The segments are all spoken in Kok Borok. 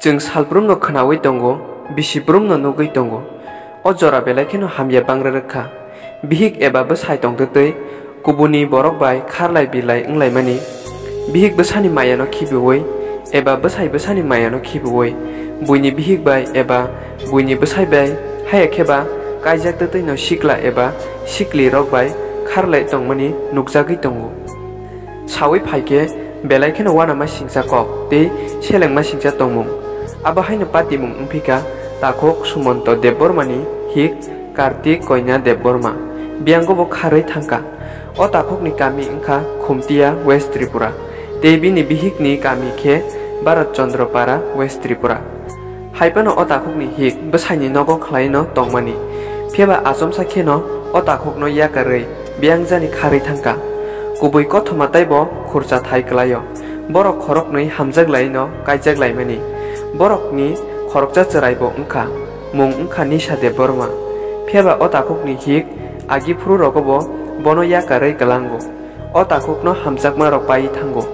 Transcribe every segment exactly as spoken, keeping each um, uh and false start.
Chwng salbrumno khnaui tongo, bisibrumno nugui tongo. O jora belai kheno hamya bangra rwkha. Bihik eba bwsai tongtwtwi kubuni borok bai kharlai bilai wnglaimani. Bihik bwsani mayano khibiui eba bwsai bwsani mayano khibiui buini bihik bai eba buini bwsai bai, haya kheba kaijak twtwino sikla eba siklirok bai kharlai tongmani nukjagwi tongo. Saui phaikhe belai kheno uanama singcha kok tei selengma singcha tongmung. Abo haino patimung wngphikha takhuk Sumonto Debbarmani hik Kartik Koina Debbarma. Biyango bo kharwi thangkha. O takhukni kami wngkha Khumtia, West Tripura, tei bini bihikni kami khe Bharat Chandra Para, West Tripura. Hai phano o takhukni hik bwsaini nogo khlaino tongmani. Phiyaba achomsa kheno o takhukno yakarwi biyangjani kharwi thangkha. Kubui kothoma taibo khurcha thai kwlaio. Borok khoroknwi hamjak laino kaijak laimani. Borokni khoroksa chwraibo wngkha, mung wngkha Nisha Debbarma. Phiyaba o takhukni hik agi phuru rogobo bono yakarwi kwlango. O takhukno hamjakma rok pai thango.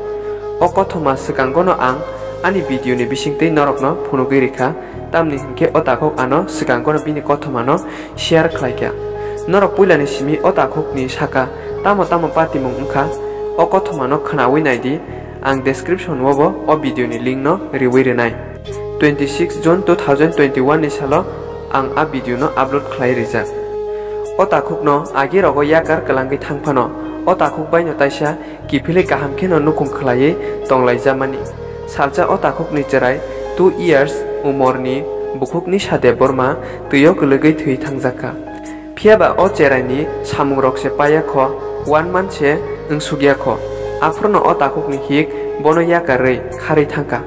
O kothoma swkangono ang ani video ni bisingtwi norokno phunugwi rikha, tamni hinkhe o takhuk ano swkangono bini kothomano share khlaikha. Norok puilani simi o takhukni saka tamo tamo patimung wngkha, o kothomano khnaui naidi, ang description o bo o video ni link no riui rinai. Twenty six June two thousand twenty one ni salo ang a video no upload khlai rijak. O takhukno agi rogo yakar kwlangwi thang phano, o takhuk baino taisa kiphilwi kaham kheno nukhung khlaiwi tonglaijamani. Salsa o takhukni chwrai two years umorni bukhuk Nisha Debbarma twio kwlwgwi thwi thangjakha. Phiyaba o cheraini samungrok se paiya kho, one month se wngsukya kho. Aphurno o takhukni hik bono yakarwi kharwi thangkha.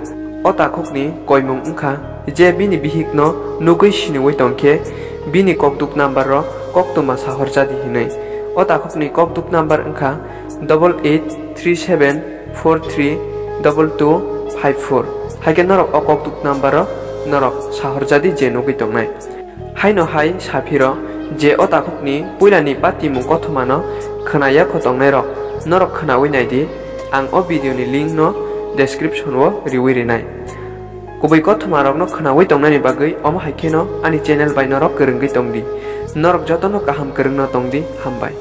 O takhukni koimung wngkha je bini bihikno nugwi siniui tongkhe bini kokduk number o koktwma sahorjadi hinwi. O takhukni kokduk number wngkha double eight three seven four three double two five four. Haikhe norok o kokduk number o norok sahorjadi je nugwi tongnai. Haino hai saphiro je o takhukni puilani patimung kothomano khwnaya kho tongnairok, norok khnaui naidi, ang o video ni link no description o riui rinai. Kubui kothomarokno khnaui tongnani bagwi omo hai kheno ani channel bai norok kwrwngwi tongdi. Norok jotono kaham kwrwngno tongdi, hambai.